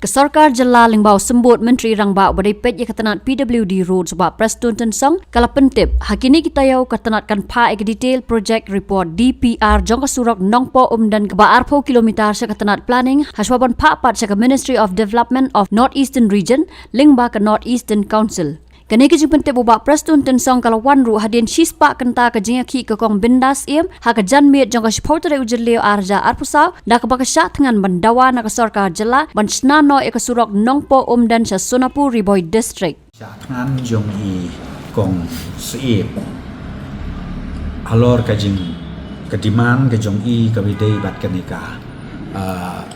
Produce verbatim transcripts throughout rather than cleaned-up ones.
Sorkar Jylla lyngba u Symbud Myntri Rangbah uba dei peit ïa ka tnat P W D Road, Bah Prestone Tynsong, ka la pyntip ha kine ki taïew ka tnat kan phah ïa ka detail project report, D P R, jong ka surok Nongpoh Umden kaba arphew kilometer sha ka tnat planning, hashwa ban phah pat sha ka Ministry of Development of North Eastern Region lyngba ka North Eastern Council. Kane ka jingpyntip u Bah Prestone Tynsong ka la wan ruh hadien shispah kynta ka jingïakhih ka Kong Bindas Syiem ha ka janmiet jong ka shiphew tarik u Jylliew ar hajar arphew saw, da kaba ka shah thngan ban dawa na ka Sorkar Jylla ban shna noh ïa ka surok Nongpoh Umden sha Sonapur, Ri Bhoi District. Shah thngan jong i Kong Syiem halor ka jing, ka demand ka jong i kaba ïadei bad kane ka, ah,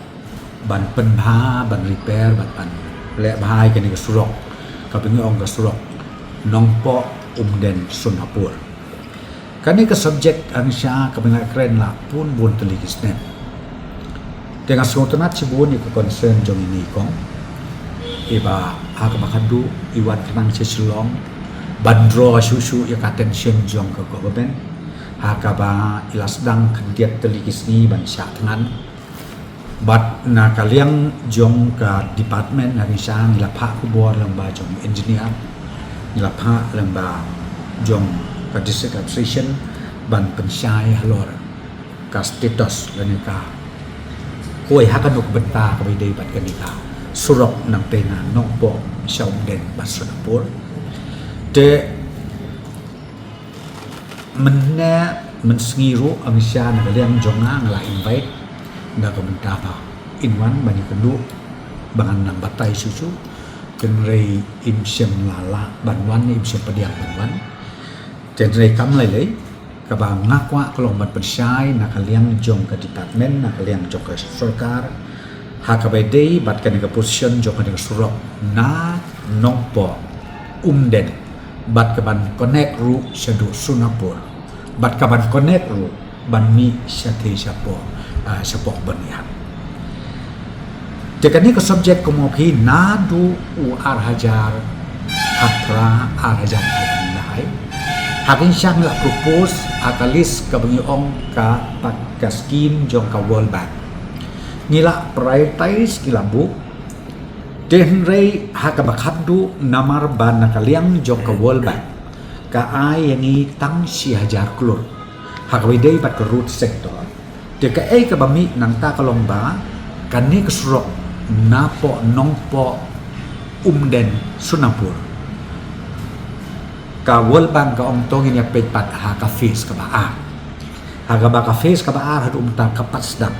ban pynbha, ban repair, ban, ban leh bha ïa kane ka surok, kaba ngi ong ka surok Nongpoh Umden Sonapur. Kane ka subject hangta kaba nga kren la bun bun tylli ki snem. Te nga sngewtynnat shibun ïa ka concern jong ine i Kong, iba ha kaba khadduh i wan khnang sha Shillong ban draw shuh shuh ïa ka attention jong ka government ha kaba i la sdang khyndiat tylli ki sngi ban shah thngan. Bad na ka liang jong ka department hangta ngi la phah khubor lyngba jong engineer, ngi la phah lyngba jong ka district administration ban pynshai halor ka status lane ka kawei ha kano ka bynta kaba ïadei bad kane ka surok nangtei na Nongpoh sha Umden bad Sonapur. Te mynne mynsngi ruh hangta na ka liang jong nga nga la invite na ka bynta ba in wan ban ïakynduh ba ngan nang batai shuh shuh. Hynrei im shym la lah ban wan, im shym pdiang ban wan. Te hynrei kam lei lei, kaba nga kwah ka long ban pynshai na ka liang jong ka department, na ka liang jong ka sorkar ha kaba ïadei bad kane ka position jong kane ka surok na Nongpoh Umden bad ka ban connect ruh shaduh Sonapur bad ka ban connect ruh ban mih shathie shapoh, ah, shapoh Byrnihat. Te kane ka subject kumno phi naduh u ar hajar khatphra, ar hajar khatphra. Hangta ngi la propose ha ka list kaba ngi ong ka, ka scheme jong ka World Bank. Ngi la prioritize, ngi la book. Te hynrei ha kaba khadduh namar ba na ka liang jong ka World Bank ka ai ïa ngi tang shi hajar klur ha kaba ïadei bad ka road sector. Te kaei kaba mih nangta ka long ba kane ka surok napoh Nongpoh Umden Sonapur, ka World Bank ka ong to ngin ïa peit pat ha ka phase kaba ar. Ha kaba ka phase kaba ar haduh mynta ka pat sdang.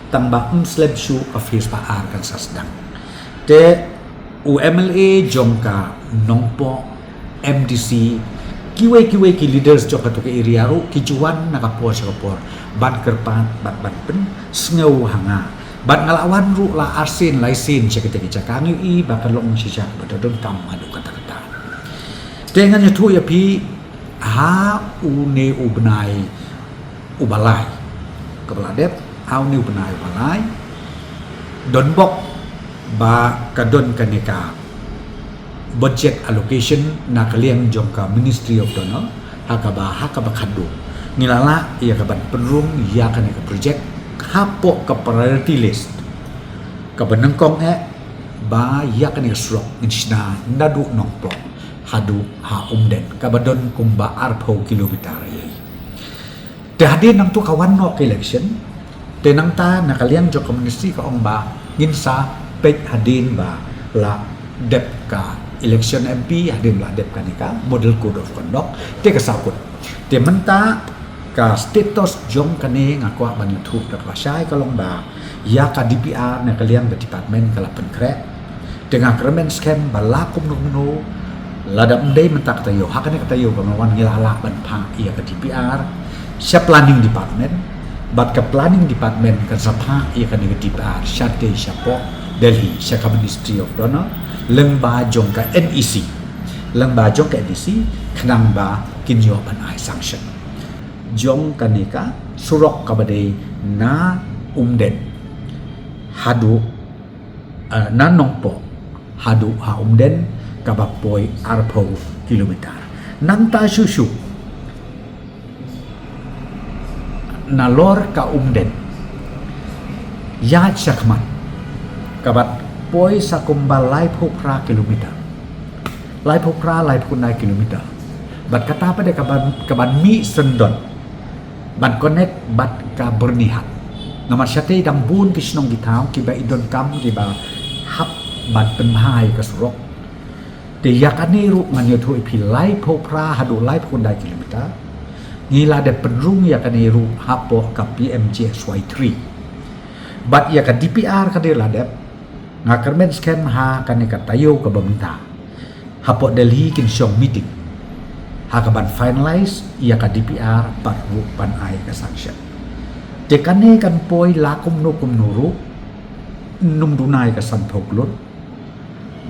Tang ba ym slem shuh ka phase ba ar kan sa sdang. Te u M L A jong ka Nongpoh, M D C, kiwei kiwei ki leaders jong katu ka area ruh ki ju wan na ka por sha ka por ban kyrpad, ban, ban pynsngew ha nga. Bad nga la wan ruh la arsien laisien sha kata ka jaka, nga ïohi ba ka long shisha kaba donkam haduh katta katta. Te ngan ïathuh ïa phi, ha une u bnai uba lai kaba la dep, ha une u bnai uba lai, don bok ba ka don kane ka budget allocation na ka liang jong ka Ministry of DoNER, ha kaba, ha kaba khadduh ngi la lah ïa ka ban pynrung ïa kane ka project hapoh ka priority list. Kaba nyngkong eh ba ïa kane ka surok ngin shna naduh Nongpoh haduh ha Umden, kaba don kumba arphew kilometer ïa. Te hadien nangtu ka wan noh ka election, te nangta na ka liang jong ka ministry ka ong ba ngin sa peit hadien ba la dep ka election M P, hadien ba la dep kane ka model code of conduct, te ka sa kut. Te mynta ka status jong kane nga kwah ban ïathuh da kaba shai ka long ba ïa ka D P R na ka liang ka department ka la pynkhreh. Te nga kyrmen skhem ba la kumno kumno, lada ym dei mynta ka taïew, ha kane ka taïew kaba wan ngi la lah ban phah ïa ka D P R sha planning department, bad ka planning department kan sa phah ïa kane ka D P R shatei shapoh Delhi, sha ka Ministry of DoNER, lyngba jong ka N E C, lyngba jong ka N E C, khnang ba kin ïoh ban ai sanction jong kane ka surok kaba dei na Umden haduh, eh, na Nongpoh haduh ha Umden, kaba poi arphew kilometer. Nangta shuh shuh nalor ka Umden ïaid shakhmat, kaba Poi sa kumba laiphew phra kilometer. Laiphew phra, laiphew khyndai kilometer. Bad kata pat de ka ban, ka ban mih syndon ban connect bad ka Byrnihat. Namar shatei dang bun ki shnong ki thaw kiba i donkam kiba hap ban pynbha ïa ka surok. Te ïa kane ruh ngan ïathuh ïa phi, laiphew phra haduh laiphew khyndai kilometer. Ngi la dep pynrung ïa kane ruh hapoh ka P M G S Y three. Bad ïa ka D P R kane la dep, nga kyrmen skhem ha kane ka taïew kaba mynta, hapoh Delhi kin shong meeting ha ka ban finalize ïa ka D P R bad ruh ban ai ka sanction. Te kane kan poi la kumno kumno ruh, ym duna ïa ka sanphew klur.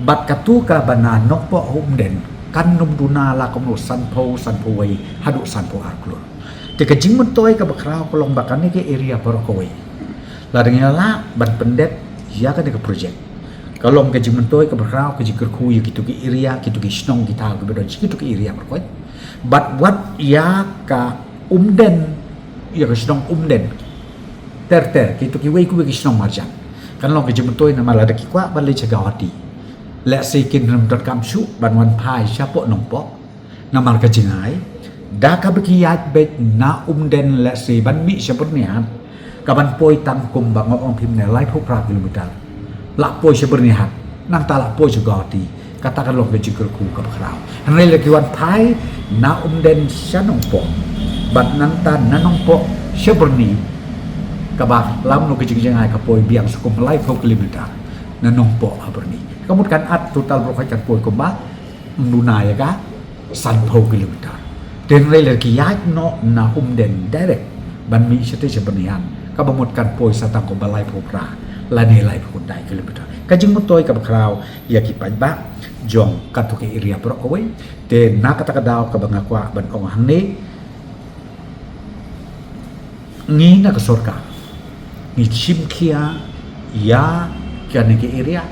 Bad katu kaba na Nongpoh ha Umden kan ym duna la kumno, sanphew, sanphew wei haduh sanphew ar klur. Te ka jingmyntoi kaba khraw ka long ba kane ka area baroh kawei, lada ngi la lah ban pyndep ïa kane ka project, ka long ka jingmyntoi kaba khraw, ka jingkyrkhu ïa kitu ki area, kitu ki shnong ki thaw kiba don sha kitu ki area baroh kawei. Bad wat ïa ka Umden, ïa ka shnong Umden ter ter, kitu kiwei kiwei ki shnong marjan, kan long ka jingmyntoi, namar lada ki kwah ban leit sha Guwahati, lehse kin ym donkam shuh ban wan phai shapoh Nongpoh. Namar ka jingai, da kaba ki ïaid beit na Umden, lehse ban mih sha Byrnihat, ka ban poi tang kumba nga ong ïa phi mynne, laiphew phra kilometer. Lah poi sha Byrnihat, nangta lah poi sha Guwahati. Kata kan long ka jingkyrkhu kaba khraw. Hynrei lada ki wan phai na Umden sha Nongpoh, bad nangta na Nongpoh sha Byrni, kaba lam noh ka jingjngai, ka poi biang sa kum laiphew kilometer na Nongpoh ha Byrni. Ka mut kan ap total baroh kawei kan poi kumba, ym duna ïa ka sanphew kilometer. Te hynrei lada ki ïaid noh na Umden direct ban mih shatei sha Byrnihat, kaba mut kan poi sa tang kumba laiphew phra lane laiphew khyndai kilometer. Ka jingmyntoi kaba khraw ïa ki paidbah jong katu ka area baroh kawei. Te na kata ka daw kaba nga kwah ban ong hangne, ngi na ka sorkar ngi shim khia ïa kane ka area,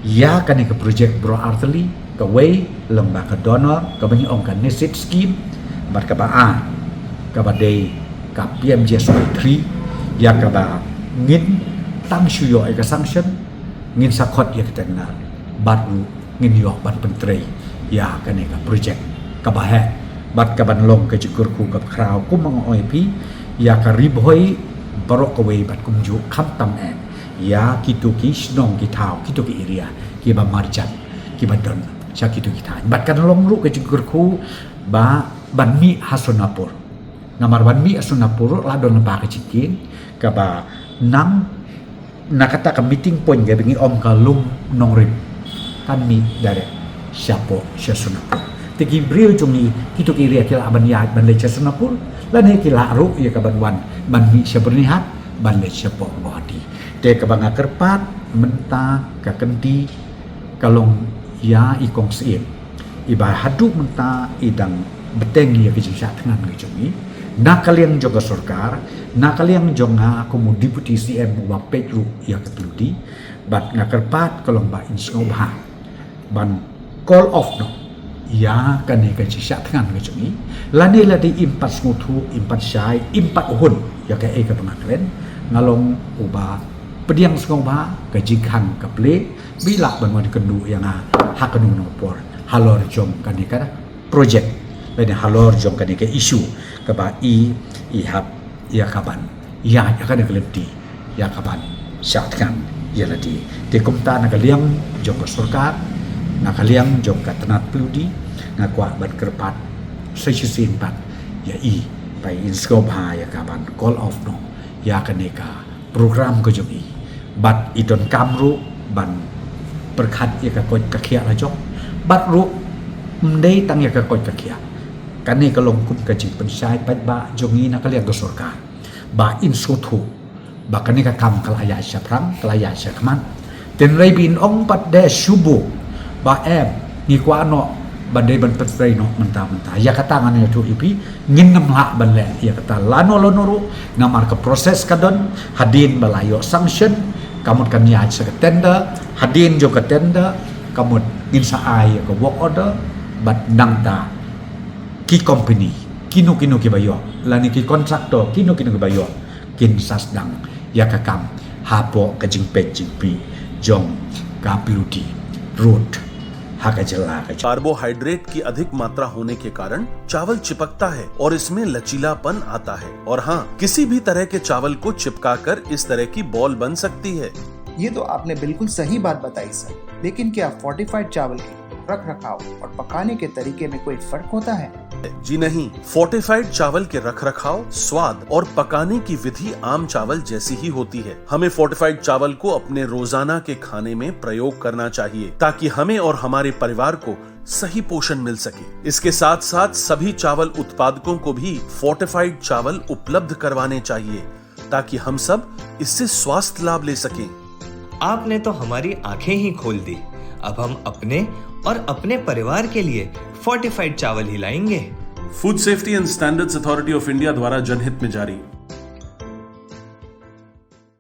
ïa kane ka project baroh artylli. Kawei lyngba ka DoNER, kaba ngi ong ka NESIP scheme, bad kaba ar, kaba dei ka P M G S Y three, ïa kaba ngin tang shu ïoh ïa ka sanction, ngin sa khot ïa ka tender, bad ruh ngin ïoh ban pyntrei ïa kane ka project kaba heh. Bad ka ban long ka jingkyrkhu kaba khraw, kum nga ong ïa phi, ïa ka Ri Bhoi baroh kawei, bad kumjuh khamtam eh ïa kitu ki shnong ki thaw, kitu ki area kiba marjan, kiba don sha kitu ki thaiñ. Bad kan long ruh ka jingkyrkhu ba ban mih ha Sonapur. Namar ban mih ha Sonapur ruh la don lypa ka jingkieng kaba nang na kata ka meeting point kaba ngi ong ka Lum Nongrim, kan mih direct shapoh sha Sonapur. Te ki briew jong ngi kitu ki area ki lah ban ïaid ban leit sha Sonapur, lane ki lah ruh ïa ka ban wan ban mih sha Byrnihat ban leit shapoh Guwahati. Te kaba nga kyrpad mynta ka kynti ka long ïa i Kong Syiem, iba haduh mynta i dang bteng ïa ka jingshah thngan ka jong i, na ka liang jong ka sorkar, na ka liang jong nga kum u Deputy C M uba peit ruh ïa ka PWD. Bad nga kyrpad ka long ba in sngewbha ban call off noh ïa kane ka jingshah thngan ka jong i, lane lada im pat sngewthuh, im pat shai, im pat hun ïa kaei kaba nga kren, nga long uba pdiang sngewbha ka jingkhang ka plie, ba i lah ban wan kynduh ïa nga ha kano kano ka por halor jong kane ka project, lane halor jong kane ka issue kaba i, i hap ïa ka ban ïaid ha kane ka lynti, ïa ka ban shah thngan ïa lade. Te kumta na ka liang jong ka sorkar, na ka liang jong ka tnat PWD, nga kwah ban kyrpad sa shisien pat ïa i, ba in sngewbha ïa ka ban call off noh ïa kane ka program ka jong i. Bad i donkam ruh ban pyrkhat ïa ka koit ka khiah la jong. Bad ruh ym dei tang ïa ka koit ka khiah, kane ka long kum ka jingpynshai paidbah jong i na ka liang ka sorkar, ba in sngewthuh ba kane ka kam ka la ïaid shaphrang, ka la ïaid shakhmat. Te hynrei ba in ong pat de shu buh ba em, ngi kwah noh ban dei ban pyntrei noh mynta mynta. Ïa kata ngan ïathuh ïa phi, ngin ym lah ban leh ïa kata lano lano ruh, namar ka process ka don, hadien ba la ïoh sanction, ka mut kan ïaid sha ka tender, hadien jong ka tender, ka mut ngin sa ai ïa ka work order, bad nangta ki company kino kino kiba ïoh, lane ki contractor kino kino kiba ïoh, kin sa sdang ïa ka kam hapoh ka jingpeit jingpeit jong Ka pluti rot ha ka jylla ka jylla. कार्बोहाइड्रेट की अधिक मात्रा होने के कारण चावल चिपकता है और इसमें लचीलापन आता है। और हाँ, किसी भी तरह के चावल को चिपकाकर इस तरह की बॉल बन सकती है। ये तो आपने बिल्कुल सही बात बताई सर, लेकिन क्या फोर्टिफाइड चावल के रख रखाव और पकाने के तरीके में कोई फर्क होता है? जी नहीं, फोर्टिफाइड चावल के रखरखाव, स्वाद और पकाने की विधि आम चावल जैसी ही होती है। हमें फोर्टिफाइड चावल को अपने रोजाना के खाने में प्रयोग करना चाहिए, ताकि हमें और हमारे परिवार को सही पोषण मिल सके। इसके साथ साथ सभी चावल उत्पादकों को भी फोर्टिफाइड चावल उपलब्ध करवाने चाहिए, ताकि हम सब इससे स्वास्थ्य लाभ ले सकें। आपने तो हमारी आंखें ही खोल दी। अब हम अपने और अपने परिवार के लिए फोर्टिफाइड चावल ही लाएंगे। Food Safety and Standards Authority of India द्वारा जनहित में जारी।